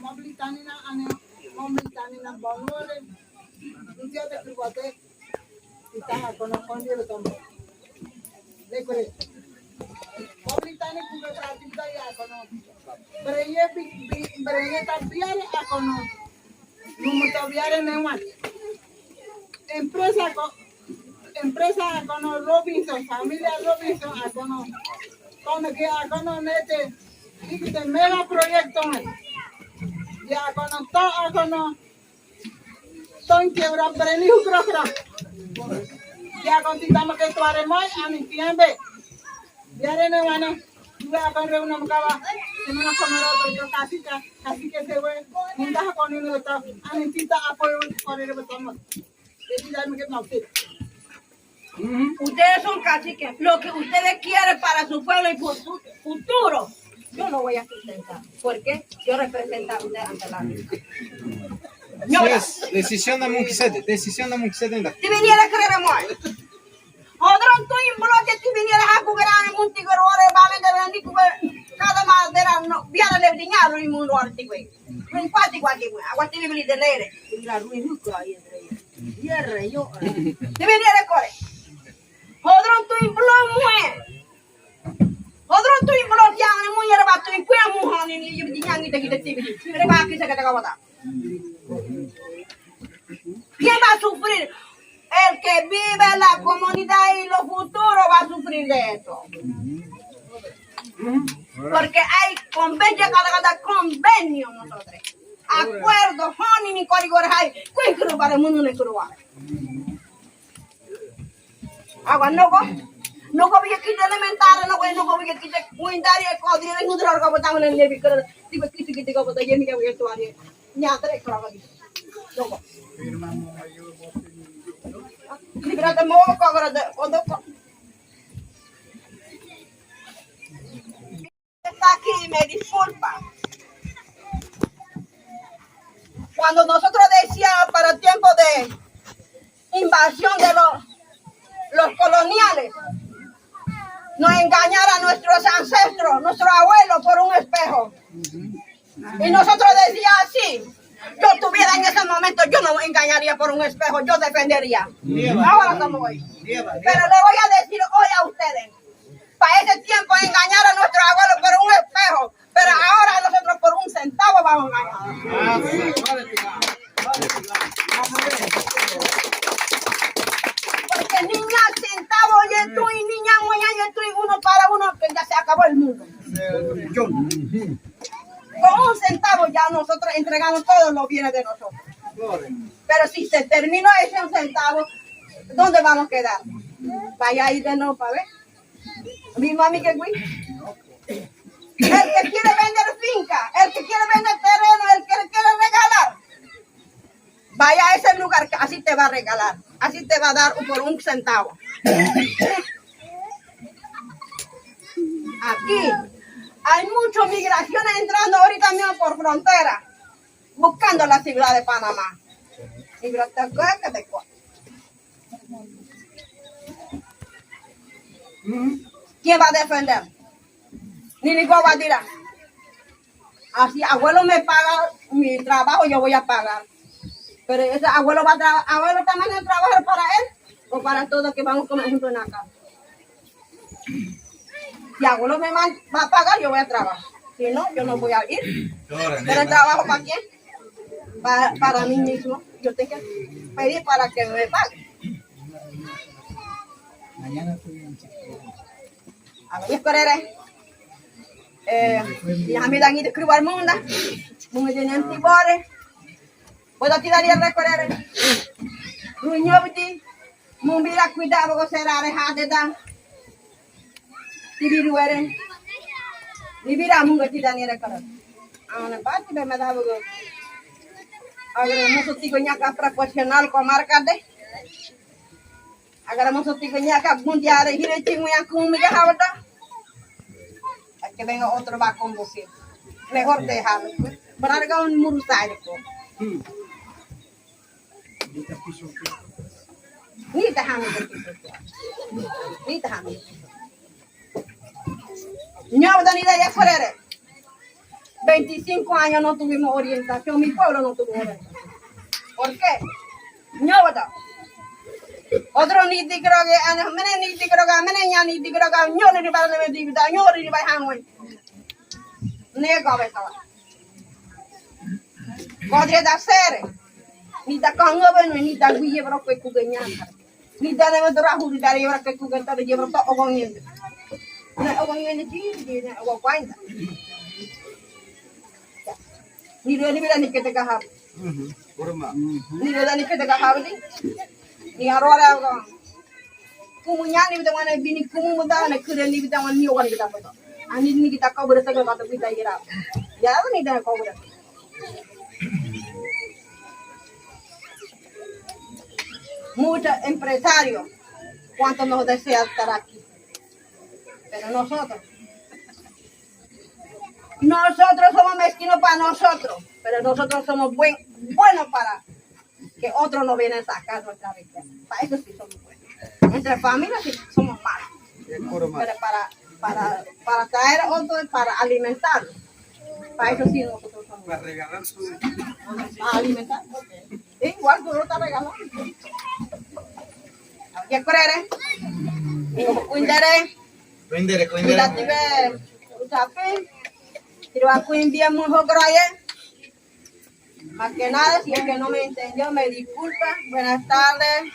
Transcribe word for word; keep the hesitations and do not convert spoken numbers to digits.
Mobilitani na ane, mobilitani na banore. Ndia de kuwate. Ita akono konde betam. Lekore. Mobilitani kube pratikita ya akono. Breye bi, bi, breye ta biare akono. Numuta biare newan. Empresa ko, empresa akono Robinson, familia Robinson akono. Kono ke akono nete, ikite mega proyekto me. Ya akono to akono. Ton ke ora breni ukro kro. Ya akono titama ke tuare moi, ani tiembe. Biare newan. Dua akono reuna mkaba. Semana komero to yo kasika, kasike sewe. Munda akono no to. Ani tita apoyo korere betamo. Ujú. Ustedes son caciques. Lo que ustedes quieren para su pueblo y por su futuro, yo no voy a sustentar. ¿Por qué? Yo represento a ustedes ante la... Así es. Decisión de Monquisete, decisión de Monquisete. Te viniera a creer, amor. Odron tu imbrote te viniera a jugar a Montigorore, vale de la nicu, cada madera no, viene de dinero y mundo artigo. Ruin pati kwa ki mwe, awa tibi bili de lere. Ira ruin nuko ayi entre. Yerre yo. Tibi lere kore. Odron tu imblo mwe. Odron tu imblo ya ne mwe yere ba tu imblo ya mwe hani ni yibi nyangi de gide tibi. Tibi re ba ki se ka ta ka wata. ¿Quién va a sufrir? El que vive en la comunidad y los futuros va a sufrir de esto. Porque hay convenio, cada, cada convenio nosotros. Acuerdo, honi ni kori gore hay, kui kuru bare munu ne kuru bare. Awa noko, noko bie kite elementar, noko, noko bie kite kuindari, kodri, nudro, ko botang ne lebi kuru, tiba kisi kite ko botang, yemi ka bie tuari. Nyatre krava di. Doko. Librate mo ko, grate, o doko. Está aquí, me disculpa. Cuando nosotros decíamos para tiempo de invasión de los, los coloniales, nos engañaron nuestros ancestros, nuestros abuelos por un espejo. Y nosotros decía así, yo estuviera en ese momento, yo no engañaría por un espejo, yo defendería. Ahora como hoy. Pero le voy a decir hoy a ustedes, para ese tiempo engañar a nuestros abuelos por un espejo, pero ahora nosotros por un centavo vamos a engañar. Porque niña centavo, y tú y niña moña, y tú y uno para uno, que ya se acabó el mundo. Con un centavo ya nosotros entregamos todos los bienes de nosotros. Pero si se terminó ese un centavo, ¿dónde vamos a quedar? Vaya ahí de nuevo, para ver. Mi mami que fui. El que quiere vender finca, el que quiere vender terreno, el que quiere regalar, vaya a ese lugar que así te va a regalar, así te va a dar por un centavo. Aquí hay muchas migraciones entrando ahorita mismo por frontera, buscando la ciudad de Panamá. Migración de... ¿Quién va a defender? Ni mi guagua dirá. Así, abuelo me paga mi trabajo, yo voy a pagar. Pero ese abuelo va a tra-, abuelo está mandando trabajo para él o para todos que vamos a comer juntos en la casa. Si abuelo me man-, va a pagar, yo voy a trabajar. Si no, yo no voy a ir. Pero el trabajo, ¿para quién? Pa-, para mí mismo. Yo tengo que pedir para que me pague. A ver, correré. Eh, y a mí también te escribo al mundo. Mundo de Nancy Bore. Puedo tirar y recorrer. Ruño, Mumbira, kuidabo go serare hadeda. Tibiruere. Nibira munga ti daniere kara. Ana pati be madabo go. Agora musu tigo ñaka profesional ko marka de. Agora musu tigo ñaka mundiare hire tingu ya kumi ya hawata. Hay que venga otro va a conducir. Mejor dejarlo. Para que un muro sale. Ni tahami. Ni tahami. Ñaw dani da ya korere. Veinticinco años no tuvimos orientación, mi pueblo no tuvo orientación. ¿Por qué? Ño bota. Otro ni ti creo que, ah, no, mene ni ti creo que, mene ña ni ti creo que, ño ni ba ni me di, ño ni ba hanwe. Ne ka beta. Kodre da sere. Ni ta kango beno, ni ta guiye bro kwe kuge ña. Ni ta ne me dora huri dare yora ke kuge ta ye bro to ogon yende. Ne ogon yende ji, ji ne ogon kwainda. Ni do ni bira ni kete ka hab. Ni do ni kete ka hab ni. Ni arora ogon. Kumu ñani bita wane bini kumu muda ne kure ni bita wane ni wane bita foto. Ani ni kita kobra sega kata bita yera. Ya ni da kobra. Muchos empresarios, cuánto nos desea estar aquí. Pero nosotros, nosotros somos mezquinos para nosotros, pero nosotros somos buen, buenos para que otro no viene a sacar nuestra riqueza. Para eso sí somos buenos. Entre familias sí somos malos. Pero para, para, para traer otro, para alimentarlo. Para eso sí nosotros somos buenos. Para regalar su... Para alimentar. Igual tú no estás regalando. ¿Qué crees? Cuídate. Cuídate, cuídate. Cuídate. Cuídate. Más que nada, si es que no me entendió, me disculpa. Buenas tardes.